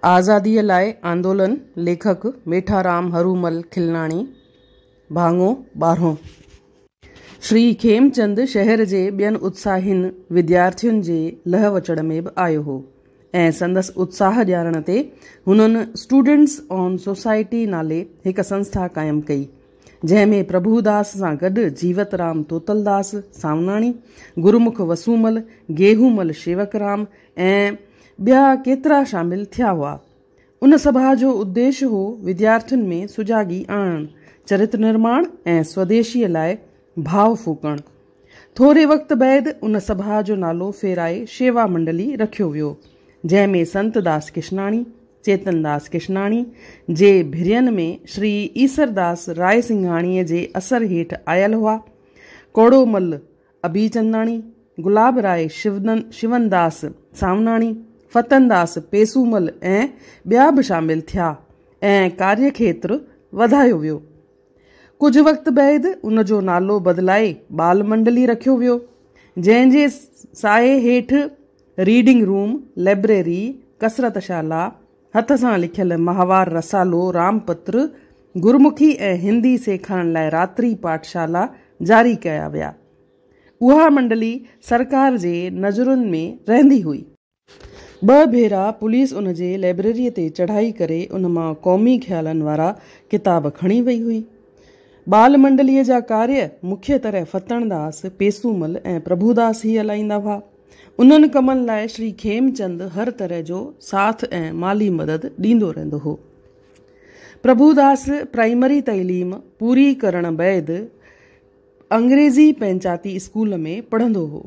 آزاديء لاء آندولن، ليکڪ، ميٺارام هرومل کلناڻي، ڀاڱو ٻارهون. شري کيمچند شهر جي ٻين اتساهين وديارٿين جي لهه وچڙ ۾ به آيو هو ۽ سندس اتساهه ڏيارڻ تي هنن اسٽوڊنٽس آن سوسائٽي نالي هڪ سنسٿا قائم ڪئي، جنهن ۾ پرڀوداس سان گڏ جيوترام توتلداس ساوناڻي، گرمک وسومل، گيهومل شيوڪرام ۽ ٻيا ڪيترا شامل ٿيا هئا. ان سڀا جو اديش هو وديارٿين ۾ سجاڳي آڻڻ، چرتر نرماڻ ۽ سوديشيء لاء ڀاء ڦوڪڻ. ٿوري وقت بعد ان سڀا جو نالو ڦيرائي شيوا منڊلي رکيو ويو، جنهن ۾ سنت داس ڪشناڻي، چيتن داس ڪشناڻي، جي ڀرين ۾ شري ايسرداس راء سنگهاڻيء جي اثر هيٺ آيل هئا، ڪوڙو مل اڀيچنداڻي، گلاب راء شونداس ساوناڻي، فتنداس پيسومل ۽ ٻيا به شامل ٿيا ۽ ڪاريه کيتر وڌايو ويو. ڪجهه وقت بعد ان جو نالو بدلائي ٻال منڊلي رکيو ويو، جنهن جي سايي هيٺ ريڊنگ روم، لئبريري، ڪسرت شالا، هٿ سان لکيل ماهوار رسالو رام پتر، گرمکي ۽ هندي سيکارڻ لاء راتري پاٺشالا جاري ڪيا ويا. اها منڊلي سرڪار جي نظرن ۾ رهندي هئي. ٻه ڀيرا پوليس ان جي لئبريريء تي چڙهائي ڪري ان مان قومي خيالن وارا ڪتاب کڻي وئي هئي. ٻال منڊليء جا ڪاريه مکيه طرح فتڻداس، پيسومل ۽ پرڀوداس ئي هلائيندا هئا. انهن ڪمن لاء شري کيمچند هر طرح جو ساٿ ۽ مالي مدد ڏيندو رهندو هو. پرڀوداس پرائمري تعليم پوري ڪرڻ بعد انگريزي پئنچاتي اسڪول ۾ پڙهندو هو.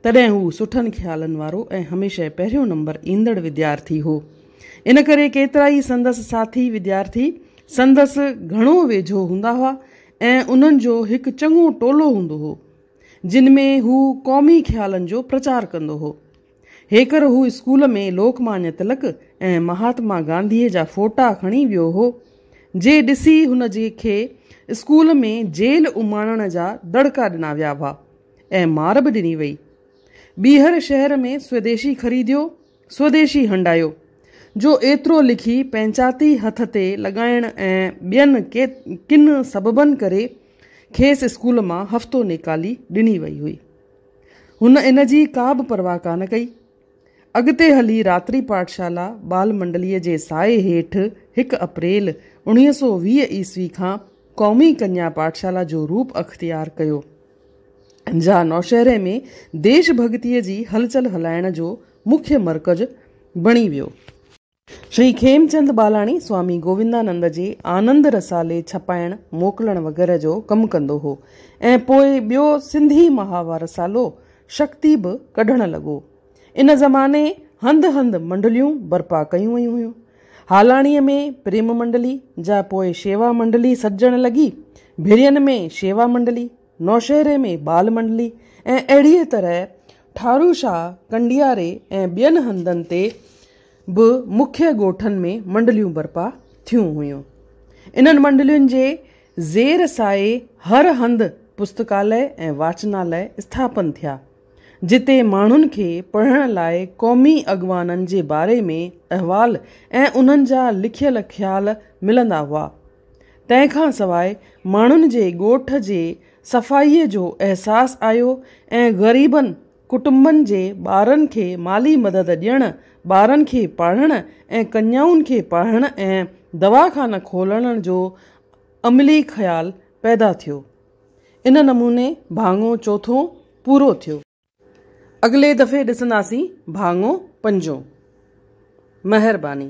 تڏهن هو سٺن خيالن وارو ۽ هميشه پهريون نمبر ايندڙ وديارٿي هو. ان ڪري ڪيترائي سندس ساٿي وديارٿي سندس گهڻو ويجهو هوندا هئا ۽ انهن جو هڪ چڱو ٽولو هوندو هو. جن ۾ هو قومي خيالن جو پرچار ڪندو هو. هيڪر هو اسڪول ۾ لوڪمانيه تلڪ ۽ مهاتما گانڌيء جا فوٽا کڻي ويو هو، جي ڏسي هن جي کي اسڪول ۾ جيل اماڻڻ جا دڙڪا ڏنا ويا هئا ۽ مار به ڏني وئي. ٻيهر شهر ۾ سوديشي خريديو سوديشي هنڊايو، جو ايترو لکي پئنچاتي هٿ تي لڳائڻ ۽ ٻين ڪن سببن ڪري کيس اسڪول مان هفتو نيڪالي ڏني وئي هئي. هن ان جي ڪا به پرواهه ڪانه ڪئي. اڳتي هلي راتري پاٺشالا ٻال منڊليء جي سايي هيٺ هڪ اپريل 1920 عيسوي کان قومي ڪنيا پاٺشالا جو روپ اختيار ڪيو. جا نوشهري ۾ ديش ڀڳتيء جي هلچل هلائڻ جو مکيه مرڪز بڻي ويو. شري کيمچند ٻالاڻي سوامي گووندانند جي آنند رسالي ڇپائڻ، موڪلڻ وغيره جو ڪم ڪندو هو ۽ پوء ٻيو سنڌي ماهوار رسالو شڪتي به ڪڍڻ لڳو. ان زماني هنڌ هنڌ منڊليون برپا ڪيون ويون هيون. هالاڻيء ۾ پريم منڊلي، جا پوء شيوا منڊلي سڏجڻ لڳي، ڀرين ۾ شيوا منڊلي، نوشهري ۾ ٻال منڊلي ۽ اهڙيء طرح ٺارو شاهه، ڪنڊياري ۽ ٻين هنڌن تي به مکيه ڳوٺن ۾ منڊليون برپا ٿيون هيون. انهن منڊلين جي زير سايي هر هنڌ پستڪاليه ۽ واچناليه اسٿاپن ٿيا. جتي ماڻهن کي پڙهڻ لاء قومي اڳواڻن جي باري ۾ احوال ۽ انهن جا لکيل خيال ملندا هئا. تنهن کان سواء ماڻهن جي ڳوٺ جي صفائيء جو احساس آيو ۽ غريبن ڪٽنبن جي ٻارن کي مالي مدد ڏيڻ، ٻارن کي پاڙهڻ ۽ ڪنيائن کي پاڙهڻ ۽ دواخانه کولڻ جو عملي خيال پيدا ٿيو. ان نموني ڀاڱو چوٿون پورو ٿيو. اڳلي دفعي ڏسنداسين ڀاڱو پنجون. مهرباني.